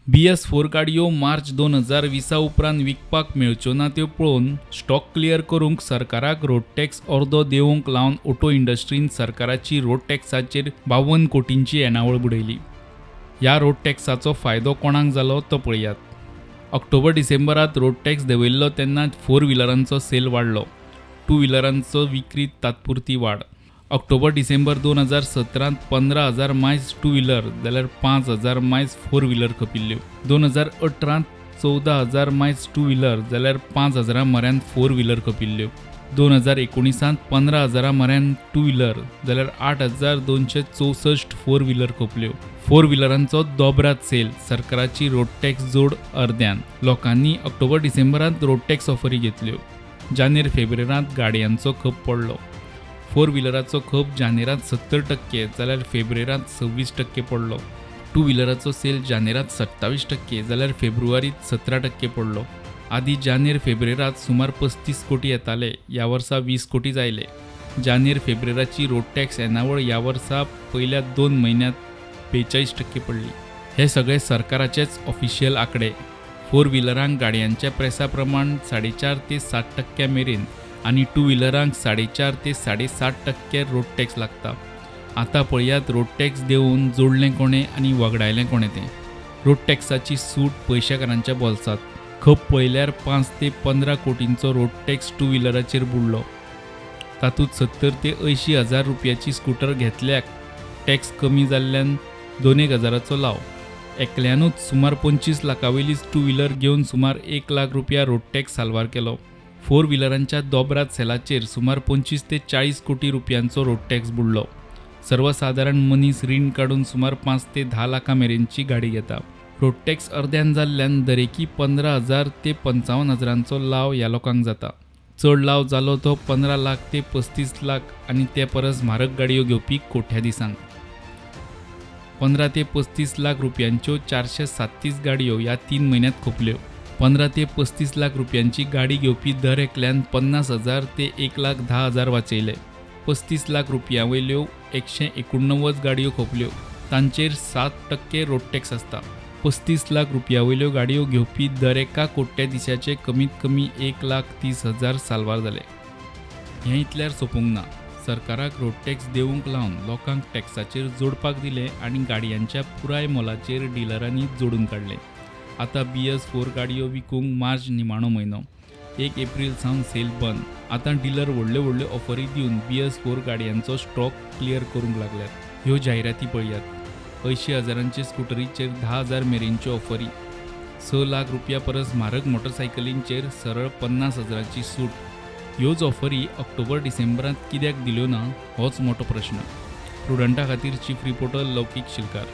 BS4 गाडयो मार्च 2020 उपरांत विकपाक मेळच्यो ना त्यो पळोवन स्टॉक क्लियर करूंक सरकाराक रोड टॅक्स अर्दो देंवोवंक लावन ऑटो इंडस्ट्रीन सरकाराची रोड टॅक्साचेर 52 कोटींची येणावळ बुडयली. ह्या रोड टॅक्साचो फायदो कोणाक जालो तो पळयात. ऑक्टोबर डिसेंबरांत रोड टॅक्स देंवयल्लो तेन्ना 4 व्हिलरांचो सेल वाडलो, 2 व्हिलरांचो विक्रीत तात्पुरती वाड. ऑक्टोबर डिसेंबर 2017 15,000 मायज 2 व्हिलर जाल्यार 5,000 मायज 4 व्हिलर खपिल्ल्यो. 2018 14,000 मायज 2 व्हिलर जाल्यार 5,000 म्हऱ्यांत 4 व्हिलर खपिल्ल्यो. 2019 15,000 म्हऱ्यांत 2 व्हिलर जाल्यार 8,264 4 व्हिलर खपल्यो. 4 व्हिलरांचो दोबरात सेल, सरकाराची रोड टॅक्स जोड अर्द्यान. लोकांनी ऑक्टोबर डिसेंबरांत रोड टॅक्स ऑफरी घेतल्यो. जानेर फेब्रेरांत गाडयांचो खप पडलो. 4 व्हिलराचो खप जानेरांत 70% जाल्यार फेब्रेरांत 26% पडलो. 2 व्हिलराचो सेल जानेरांत 27% जाल्यार फेब्रुवारींत 17% पडलो. आदी जानेर फेब्रेरांत सुमार 35 कोटी येताले, ह्या वर्सा 20 कोटी जायले. जानेर फेब्रेराची रोड टॅक्स येणावळ ह्या वर्सा पयल्या 2 म्हयन्यांत 42% पडली. हे सगळे सरकाराचेच ऑफिशियल आंकडे. 4 व्हिलरांक गाडयांच्या प्रेसा प्रमाण 4.5 ते 7% मेरेन आनी 2 व्हिलरांक 4.5 ते 7.5% रोड टॅक्स लागता. आतां पळयात रोड टॅक्स देवून जोडलें कोणें आनी वगडायलें कोणें तें. रोड टॅक्साची सूट पयशेकारांच्या बोल्सांत. खप पळयल्यार 5 ते 15 कोटींचो रोड टॅक्स 2 व्हिलराचेर बुडलो. तातूंत 70 ते 80 हजार रुपयाची स्कूटर घेतल्याक टॅक्स कमी जाल्ल्यान 2-1 हजाराचो लाव. एकल्यानूच सुमार 25 लाखां वयली 2 व्हिलर घेवन सुमार 1 लाख रुपया रोड टॅक्स साल्वार केलो. 4 व्हिलरांच्या दोबरात सेलाचेर सुमार 25 ते 40 कोटी रुपयांचो रोड टॅक्स बुडलो. सर्वसादारण मनीस रीण काडून सुमार 5 ते 10 लाखां मेरेनची गाडी घेता. रोड टॅक्स अर्द्यान जाल्ल्यान दरेकी 15,000 ते 55 हजारांचो लाव ह्या लोकांक जाता. चड लाव जालो तो 15 लाख ते 35 लाख आनी ते परस म्हारग गाडयो घेवपी कोठ्यादिसांक. 15 ते 35 लाख रुपयांच्यो 437 गाडयो ह्या 3 म्हयन्यांत खपल्यो. 15 ते 35 लाख रुपयांची गाडी घेवपी दर एकल्यान 50,000 ते 1,10,000 वाचयले. 35 लाख रुपयां वयल्यो 189 गाडयो खपल्यो, तांचेर 7% रोड टॅक्स आसता. 35 लाख रुपया वयल्यो गाडयो घेवपी दर एका कोट्यादिशाचे कमीत कमी 1,30,000 साल्वार जाले. हें इतल्यार सोंपूंक ना. सरकाराक रोड टॅक्स देवूंक लावन लोकांक टॅक्साचेर जोडपाक दिले आनी गाडयांच्या पुराय मोलाचेर डिलरांनी जोडून काडले. आतां BS4 गाडयो विकूंक मार्च निमाणो म्हयनो, 1 एप्रील सावन सेल बंद. आतां डिलर व्हडल्यो व्हडल्यो ऑफरी दिवन BS4 गाडयांचो स्टॉक क्लियर करूंक लागल्यात. ह्यो जायराती पळयात. 80 हजारांचे स्कुटरीचेर 10,000 मेरेनच्यो ऑफरी, 6 लाख रुपया परस म्हारग मोटरसायकलींचेर सरळ 50 हजारांची सूट. ह्योच ऑफरी ऑक्टोबर डिसेंबरांत कित्याक दिल्यो ना होच मोठो प्रश्न. प्रुडंटा खातीर चीफ रिपोर्टर लौकीक शिलकार.